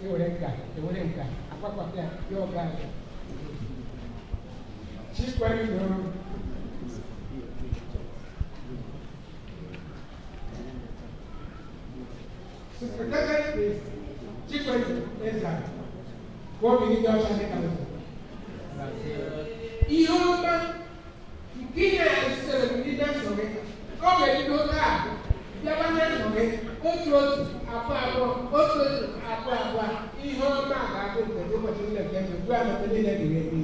Ewere nka, ewere nka, agbakọta ya, ya ọga aga. Chikwere n'ọrụ. Superintendent is Chikwere Eza. Ka obi gị dị ọcha dị ka ụzọ. Ihe ọma nke ihe a sitere n'ime ndụ gị, ọ ga-ebido taa bịaba na ndụ gị otu otu, abụọ abụọ, otu otu, abụọ abụọ. Ihe ọma ga-abụ nke gị ụbọchị niile nke ndụ gbuo na mgbe niile ebighị ebi.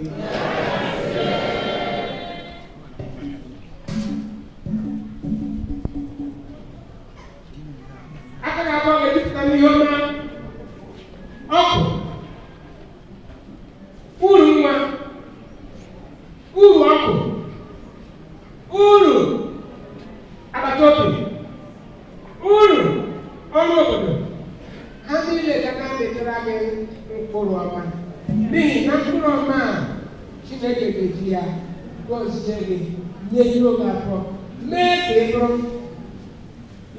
Aka ga-abụọ ga-ejupụta n'ihe ọma. Ọkụ uru nwa, uru ọkụ, uru agbata obi, uru ọrụ obodo, ha niile ga na-emetara gị mkpụrụ ọma, n'ihi na mkpụrụ ọma a, Chineke ga-eji ya gọzie gị, nye gị oge afọ, mee ka ị bụrụ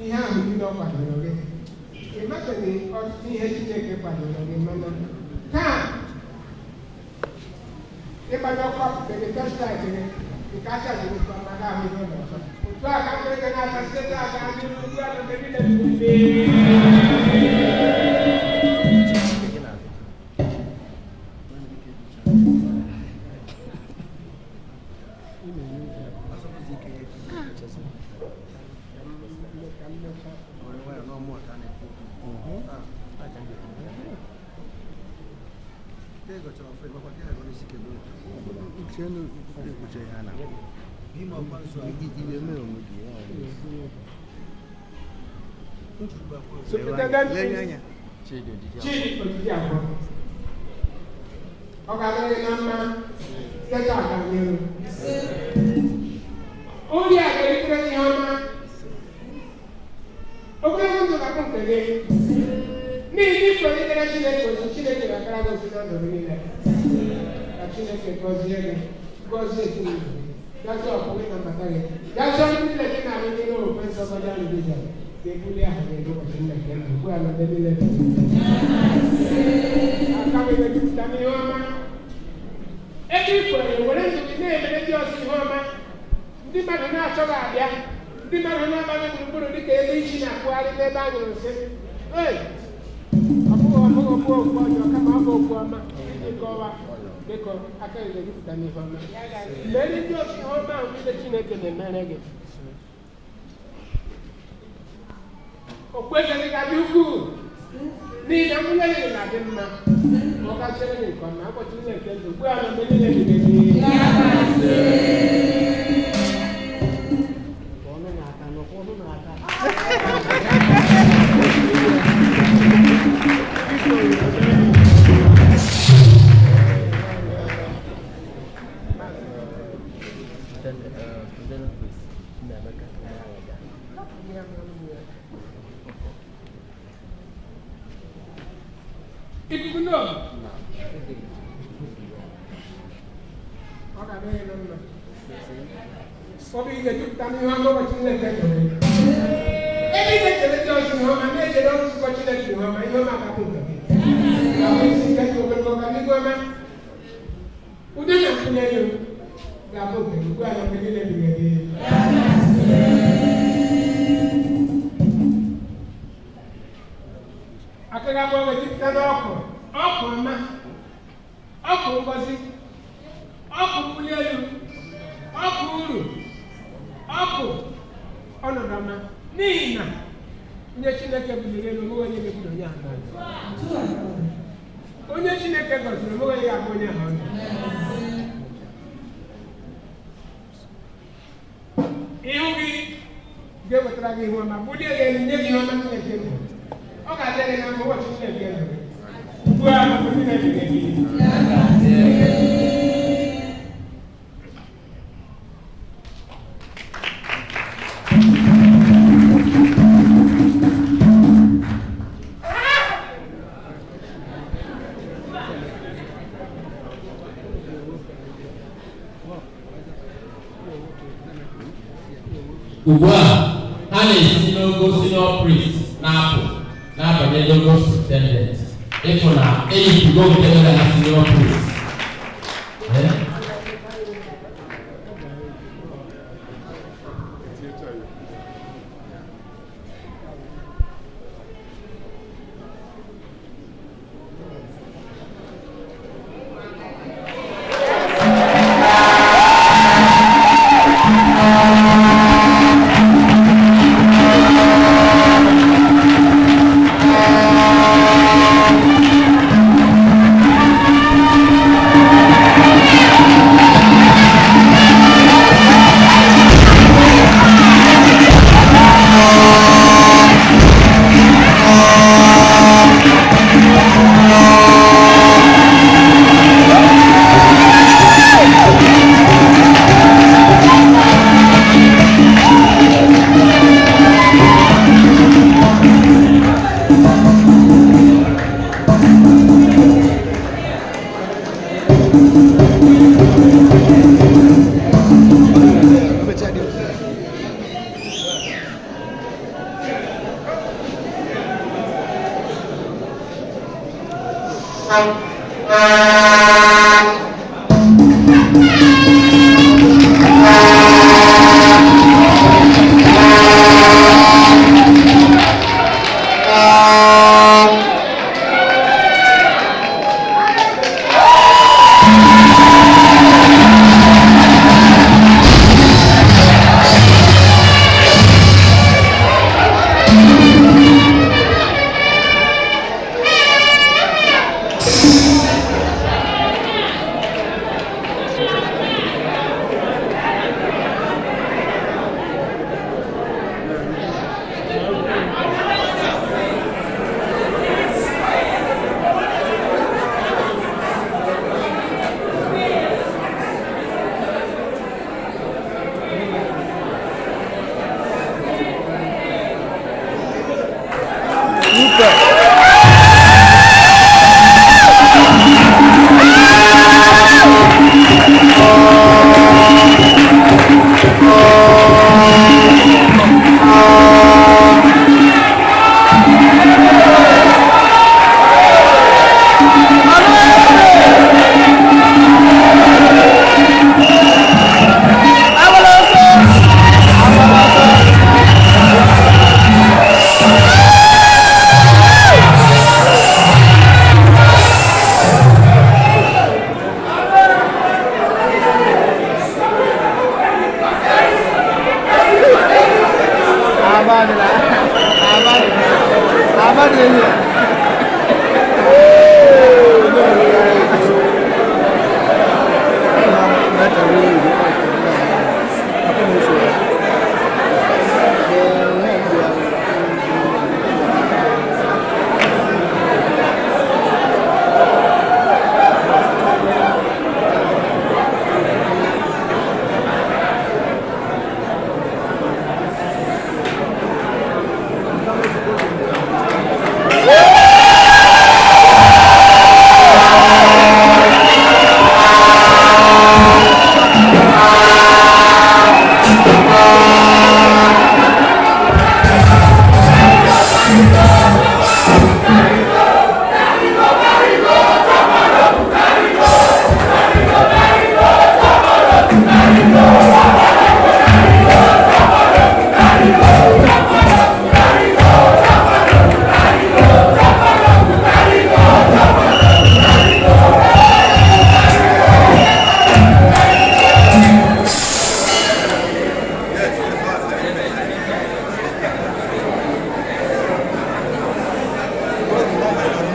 ihe ahụ niile ọ kwadoro gị. Ị mabeghị ọtụtụ ihe Chineke kwadoro gị, mana taa ịgbanye ọkụ ọkụ gị, torchlight gị nke acha jiri nke ọma, ga-ahụ ihe ụlọ ọzọ. Otu a ka mmiri ga na-acha site taa gaa n'ihu ugbu a na mgbe niile ebighị ebi. Superintendent Chidi Ojiji abụọ, ọ ga-adịrị gị na mma site taa gaa n'ihu. Ori a ga-eritere gị ihe ọma. Ogologo ndụ ga-abụ nke gị n'ihi na ikwere itere Chineke ozi. Chineke ga-akara gị ozi na ndụ gị niile. Ka Chineke gọzie gị, gọzie ezinụlọ gị, gọzie ọpụ gị na mbata gị, gọzie ndị niile gị na-alụ n'ime okwukwe nsọ Gọdian Religion, ga-ebuli aha gị elu ụbọchị nna nke ndụ ugbu a na mgbe niile. Aka gị ga-ejupụta n'ihe ọma ebe ị kwere were ndụ gị na-emere ndị ọzọ ihe ọma. Ndị mmadụ na-achọghị abịa, ndị mmadụ na-agbaghị gburugburu dịka ebe isi na-akpụgharị n'ebe a nyụrụ nsị. Ee, ọ bụghị okwu okwu ọjọọ, kama ọ bụ okwu ọma iji kọwaa. Biko, aka gị ga-ejupụta n'ihe ọma. Mere ndị ọzọ ihe ọma ahụ niile Chineke na-emere gị. Okpueze gị ga-adị ukwuu n'ihi na nwunye gị ga-adị mma. Ma ọ gaziere gị nke ọma ụbọchị niile nke ndụ ugbu a na mgbe niile ebighị ebi. Kwụọnụ n'aka nụ, kwụọnụ n'aka. Ikuku n'obi, ọ ga-adị gị na mma. Obi gị ga-ejupụta n'ihe ọma ụbọchị niile nke ndụ gị. Ebe ị na-echere ndị ọzọ ihe ọma, na-echere ọrụ nzukọ Chineke ihe ọma, ihe ọma ga-abụ nke gị. Ahụ isi ike dị, ogologo ọganihu ọma, udo na mbuli elu ga-abụ nke gị ugbu a na mgbe niile ebighị ebi. Aka gị abụọ ga-ejupụta n'ọkụ, ọkụ ọma, ọkụ ngọzi, ọkụ mbuli elu, ọkụ uru, ọkụ ọnọdụ ọma, n'ihi na onye Chineke buliri elu, onweghị onye ga-ebudo onye ahụ n'ala. Onye Chineke gọziri, onweghị onye ga-abụ onye ahụ ọnụ. Ihu gị ga-ewetara gị ihu ọma, bulie gị elu, nye gị ihe ọma Chineke bụ. Ọ ga-adị gị na mma ụbọchị Chineke ndụ gị ugbu a na mgbe niile ebighị ebi. Ugbu a, ha na-esi n'ogo senior priest na-apụ, na-abanye n'ogo superintendent. Ịfụ na eyipụgo nke mere na senior priest. Eh?